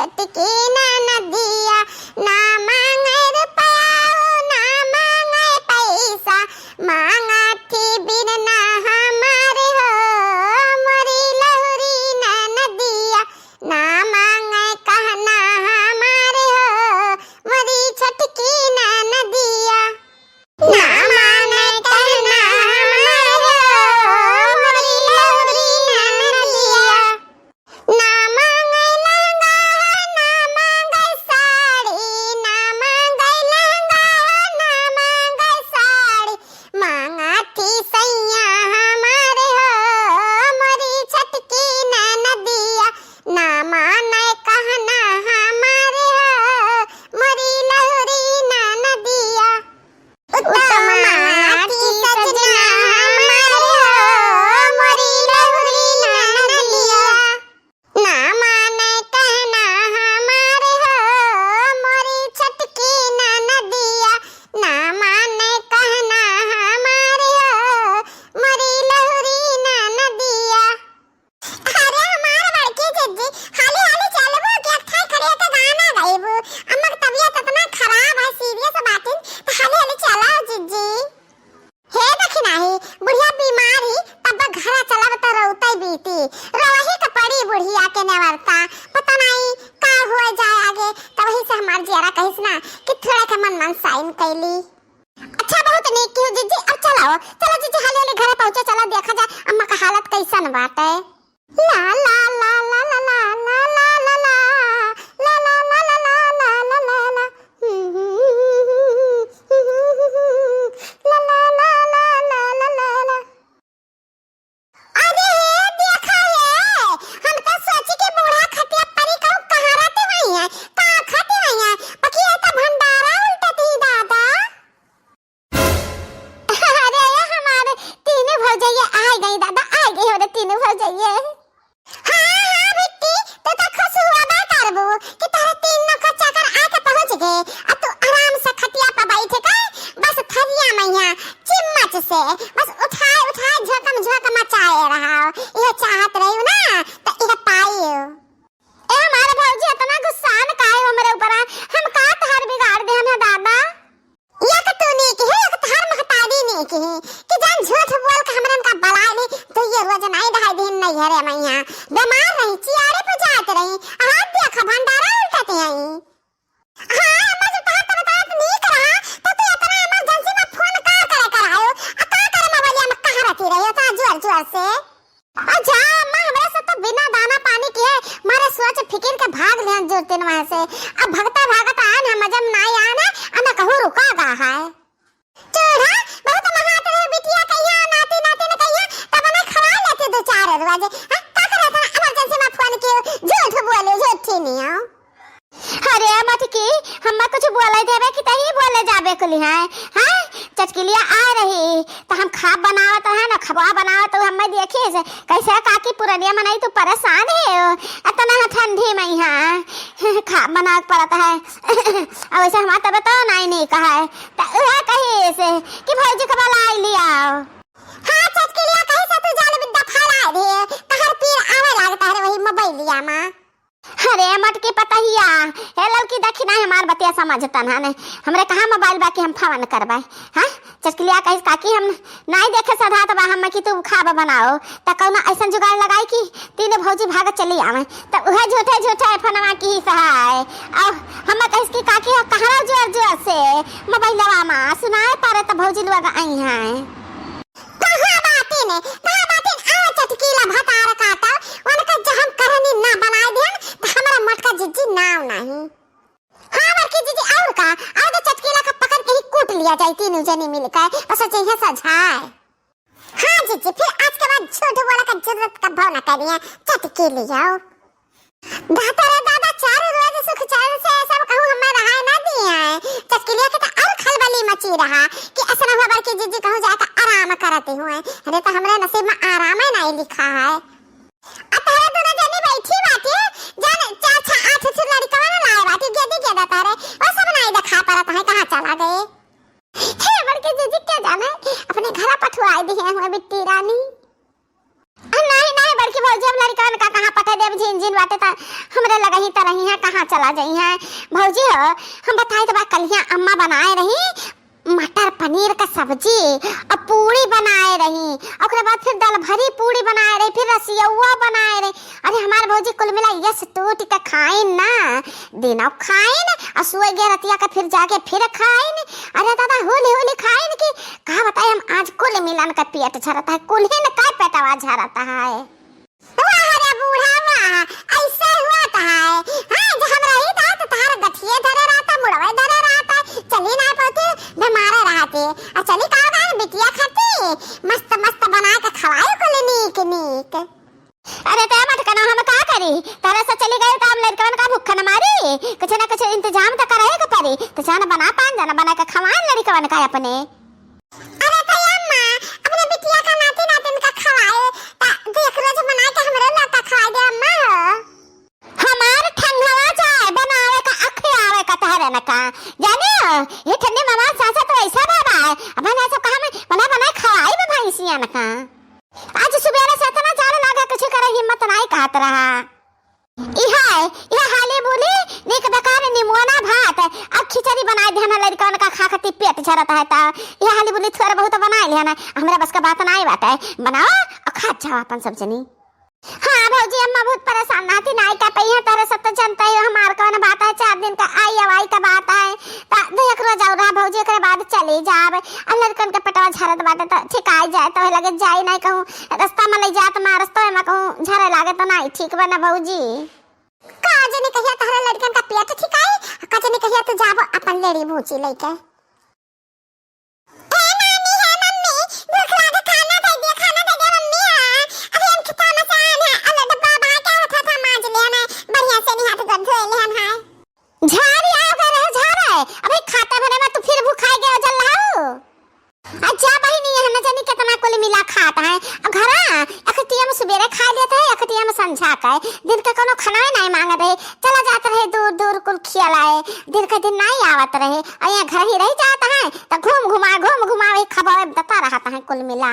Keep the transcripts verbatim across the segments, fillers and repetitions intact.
छोटकी ननदिया, ना मांगे रुपया, ना मांगे पैसा, मांगा थी बिरना हमार हो, मोरी लहुरी ननदिया, ना मांगे कहना हमार हो, मोरी छोटकी ननदिया। ना माने कहना हमार हो, मोरी लहुरी ननदिया। ना मांगे लहंगा, ना मांगे साड़ी, ना मांगे लहंगा, ना मांगे साड़ी। मांगा थी सैया हमार हो, मोरी छोटकी ननदिया। ना माने कहना हमार हो, मोरी लहुरी ननदिया। उत्तमा की सजना हमार हो, मोरी लहुरी ननदिया। ना माने कहना हमार हो, मोरी छोटकी ननदिया। ना माने कहना हमार हो, मोरी लहुरी ननदिया। अरे हमार बड़की जिज्जी, हाली हाली चलबू कि अकठाई खड़े के गाना गइबू? अम्मा के तबियत इतना खराब है, serious बाटिन, तो हाली हाली चला जिज्जी। हे देखी नाही, बुढ़िया बीमार ही, तब घरा चलब तो रोते बीती, रोही के पड़ी बुढ़िया के नेवरता, पता नहीं का हुआ जाए आगे, तो वही से हमार जियारा कहिस ना कि थोड़ा के मन मन साइन कैली। अच्छा, बहुत नीक किहो जिज्जी, अब चलाओ, चलो जिज्जी, हाली हाली घरे पहुँचो, चलो देखा जाए अम्मा का हालत कैसन बाटे। ला, ला, ला। अरे हे, देखा हे, हम तो सोची कि बूढ़ा खटिया परी कहूँ कहाँ रहती हुई है, कहाँ खाती हुई है, बाकी ये तो भंडारा उल्टती दादा। अरे ये हमारे तीनों भौजैया आ गई दादा, आ गई हमारे तीनों भौजैया। हाँ, हाँ बिट्टी, तू तो खुश हुआ बा करबू कि तोहरे तीनों का चाकर आके पहुँच गए। अब तू आराम से खटिया पर बैठ के बस थरिया मैया चिम्मच से बस उठाए उठाए झोंकम झोंक मचाए रहा। यह चाहत रही ना तो यह पाई। ए हमारे भौजी इतना गुस्सान काहे हमरे ऊपर है? हम का तहार बिगाड़ दे हम दादा? एक तू नीक है, एक तहार महतारी नीक है कि जान झूठ बोल के हमरन का बलाए ले, तो ये रोज नाई दहाई दिन नहीं है रे मैया। बीमार रही, चियारे पे जात रही, हाथ देखा भंडारा उल्टत आई। हाँ, अम्मा जी, तहार तबियत नीक रहा, तो तू इतना emergency में फोन का करे करायो? आ का करे मोबाइलिया में कहाँ रहती रही, इतना जोर जोर से? अच्छा, अम्मा, हमरा से तो बिना दाना पानी के मारे सोच फिकिर के भाग लिहन जुरतिन वहाँ से। अब भगता भागत आन हम जब नाई आन, अब कहूँ रुका गा है। चूड़ा, बहुत महात रहे बिटिया कहिया, नाती नातिन कहिया, तब ना खवा लेते दो चार रोज। हाँ, का करे इतना emergency में फोन कियो, झूठ बोले, झूठी नहीं हो। अरे मटकी, हम्मा कुछ बोले देबे कि तही बोले जाबे कुली हैं, हैं? चचकिलिया आ रही, त हम खाब बनावत रहे ना, खबवा बनावत, तो हम्मे देखी से, कैसे काकी पुरनिया मनई तू परेशान है हो, इतना ठंडी में यहाँ खाब बनावे के पड़त है। अब वैसे हमार तबियत तो नाई नीक है, त उहे कही से कि भौजी के बुलाई लियाओ। हाँ, चचकिलिया कही से तू जाल बिद्दा फैला दे, तहर पीर आवे लागता है वही मोबाइलिया में। अरे मटकी पतहिया, हे ललकी, देखी ना हमार बतिया समझतन हने, हमरे कहाँ मोबाइल बा कि हम फोन करबै? हाँ, चचकिलिया कहिस काकी हम नाई देखे सधात बा हम कि तू खाब बनाओ, त कौनो ऐसन जुगाड़ लगाई कि तीनों भौजी भाग चली आवे, त उहे झूठे झूठे फोनवा की सहाय। अब हम कहिस कि काकी हो कहाँ जोर जोर से मोबाइलवा मा सुनाए पारे त भौजी लोग आई हैं। कहाँ बाटिन, कहाँ बाटिन? आ चटकीला भतार काटा, उनका जहम करनी ना बनाए देन, त हमरा मटका जिज्जी नाव नाही। हाँ, बड़की जिज्जी, और का? और तो चटकीला का पकड़ के ही कूट लिया जाए, तीनों जनी मिलकर, बस जइहे सझाए। हाँ जिज्जी, फिर आज के बाद झूठ बोला का जरूरत कब्बो ना करिए, चटकीलिया। दादा रे दादा, चार रोज सुख चैन से सब कहूँ हमें रहाए ना दिए हैं। चटकिलिया के तो और खलबली मची रहा कि ऐसा ना हुआ बड़की जिज्जी कहूँ जाके आराम करती हुए। अरे तो हमरे नसीब में आराम ही नहीं लिखा है। आ तहरे दोनों जनी बैठी बाटे, जान चार छह आठ ठो लड़कवा ना लाए बाटे, गेदी गेदा तहरे, वो सब नहीं दिखा पड़त है, कहाँ चला गए? हे बड़की जिज्जी, के जाने, अपने घरा पठुआई दी है हुए बिट्टी रानी। आ, नहीं, नहीं, बड़की भौजी, हम लड़कवन का कहाँ पठे देब, झिन झिन बाटे त हमरे लगे ही तरह इहाँ कहाँ चला जइहैं भौजी हो? हम बताई तो बा, कलिया अम्मा बनाए रही मटर पनीर का सब्जी और पूड़ी बनाए रही, ओकरे बाद फिर दाल भरी पूड़ी बनाए रही, फिर रसियौआ बनाए रही। अरे हमार भौजी कुल मिला यस टूट के खाइन ना, दिनौ खाइन और सोए गए रतिया के फिर जाके फिर खाइन। अरे दादा, होली होली खाइन कि का बताई हम, आज कुल मिलन का पेट झरत है, कुल्हिन का पेटवा झरत है। वाह रे बूढ़ा वाह, ऐसे हुआ तो है। हाँ, जो हम रही था तो तार गठिए धरे रहता, मुड़वे धरे रहता, चली ना पाती, बीमारे रहती। आ चली का बा, बिटिया खाती मस्त मस्त बना के खवाए कुल नीक नीक। अरे ते मत कनो, हम का करी, तारा से चली गई तो हम लड़कवन का भूख न मारी, कुछ ना कुछ इंतजाम तो करे के पड़ी। तो जान बना पान, जान बना के खवान लड़कवन का अपने। अरे तो अम्मा, अपने बिटिया का नाती नातिन का खवाए, ता तू एक रोज बना के हमरे ला का खवाए दे अम्मा हो। हमार ठंडवा जाए, बनावे का अख आवे का तहरे न का। जाने हो, ये ठंडी में हमार सांसा तो ऐसा बाबा है। अब ना सब कहा में बना बना खवाई बे भैंसिया न का। आज सुबेरे से इतना जाड़ लागा, कुछ करे हिम्मत नहीं कहत रहा। इहे, इहे हाली बोली, नीक बेकार निमुआना भात, अब खिचड़ी बनाए देहन लड़कवन का खा खातिर पेट झरत है ता। इहे हाली बोली थोड़ा बहुत बनाए लेहन, हमरा बस का बात नाई बाटे, बनाओ और खा जाओ अपन सब जनी। हाँ भौजी, अम्मा बहुत परेशान नाती नाई का पई है, तारे सब तो जनते हो हमार कौन बात है, चार दिन का आई अवाई का बात है, ता दो एक रोज और रहा भौजी, एकरे बाद चली जाब। आ लड़कन के पेटवा झरत बाटे तो ठिकाई जाए तो लगे जाई नाई कहूँ, रास्ता में ले जात मा, रास्ता में कहूँ झरे लागे तो नाई ठीक बा ना भौजी। का जनी कहिया तहरा लड़कन का पेट ठिकाई, का जनी कहिया तू जाबो अपन लेड़ी भूची लेके। ए नानी, हे मम्मी, भूख लागे, खाना दे दे, खाना दे दे मम्मी, हाँ। अरे हम खेता में से आन है, अरे डब्बा बाहर क्या हाथ हाथ मांज लिया ना, बढ़िया से नहीं हाथ गोड़ धोए लिया ना। झारी आओ करे, झारे। अबे खाते भरे में तू फिर भूखाई गयो जल लाओ। अच्छा बहिनी, यहाँ न जानी कितना कुल मिला खात है। अब घरा एक टियम सुबेरे खा लेत है, एक टियम संझा का है। दिन का कोनो खाना ही नहीं मांगत रहे, चला जात रहे दूर दूर कुल खिया लाए। दिन का दिन नहीं आवत रहे, और यहाँ घर ही रह जात है, तो घूम घुमा, घूम घुमा वही खबर देता रहत है कुल मिला।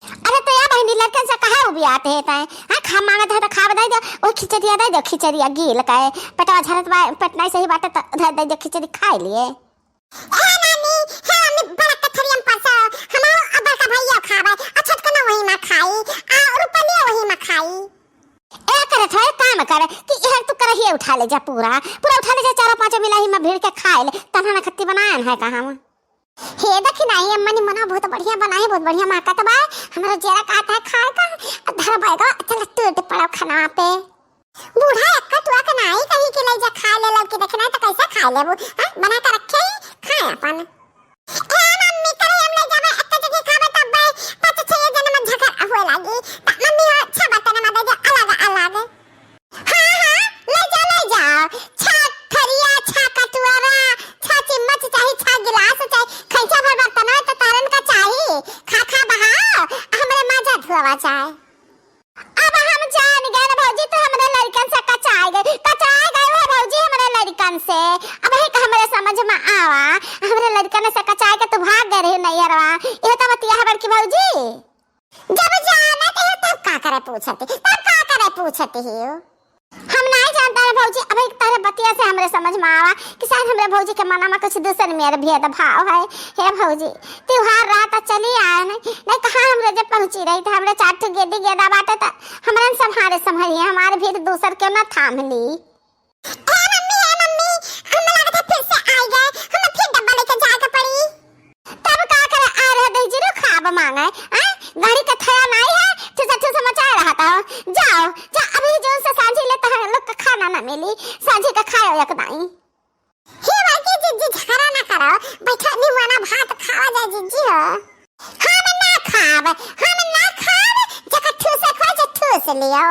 अरे तो या बहिनी, लड़कन से कहा उबियात है तै? हाँ, खा मांगत है तो खाब दे दो, वो खिचड़िया दे दो, खिचड़िया गील का है, पेटवा झरत बा, पेट नहीं सही बाटे तो दे दे दो खिचड़ी खाए लिए। ए नानी, हे मम्मी, बड़ा कथरियम परसो, हमारो आ बड़का भैया खावे, आ छोटका ना वही में खाई, आ रूपलिया वही में खाई। ए करे थो, एक काम कर कि यह तू करहिए उठा ले जा पूरा, पूरा उठा ले जा, चारों पांचों मिला ही में भीड़ के खाए ले, तन्हा ना खत्ती बनायन है का हम। हे देखी ना, ये अम्मा निमोना बहुत बढ़िया बनाई, बहुत बढ़िया माकत बा, हमरा जेरा कहत है खाए का, धर बैगा, चल टूट पड़ो खाना पे। बूढ़ा एक्का टुआ के नाई कहीं के ले जा खा ले, लौकी देखे नाई तो कैसे खा लेबू? हाँ, बना के रखे ही, खाए अपन। ए मम्मी, करे हम ले जाबे, एक्का जगह खाबे तब बे, पाँच छह जन में झगड़ा हुए लागी। त मम्मी हो, छह बर्तन में दे दे, अलग अलग। हाँ, हाँ, ले जा, ले जाओ। छह थरिया, छह कटोरा, छह चम्मच चाही, छह गिलास चाही, खैचा भर बर्तन हो तो तारन का चाही। खा खा बहाओ, हमरे माजा धुआवा चाहे। अब हम जान गए ना भौजी, तू हमरे लड़कन से कचाए गए, कचाए गए हो भौजी हमरे लड़कन से। अब एक हमरे समझ में आवा, हमरे लड़कन से कचाए के तू भाग गए रहे नैहरवा, ये तो बतिया है बड़की भौजी। जब जानत हो तब का करे पूछत, तब का करे पूछत हो? हम नाई जानता है भौजी, अब एक तरह बतिया से हमरे समझ में आवा कि शायद हमरे भौजी के मना में कुछ दूसर मेर भेदभाव है। हे भौजी, त्योहार रात चली आए नहीं, नहीं कहाँ हमरे जब पहुँची रही तो हमरे चार ठो गेदी गेदा बाटे तो हमरन संभारे संभरिए, हमारे भीड़ दूसर क्यों ना थाम ली। ए मम्मी, ए मम्मी, हम लागत है फिर से आ गए, हम फिर डब्बा लेके जाए के पड़ी। तब का करे आ रहे दहिजरो खाब मांगे, हैं? गाड़ी के थया नाई है, ठूसा ठूसा मचाए रहता हो। जाओ, जा अभी जोन से सांझी ले तहन लोग के खाना ना मिली, सांझी के खाओ एक दाई। हे भाई के जिज्जी झगड़ा ना करो, बैठो निमोना भात खावा जाए जिज्जी हो। हम ना खाब, हम ना खाब, जकर ठूसे खोए जे ठूस लियो।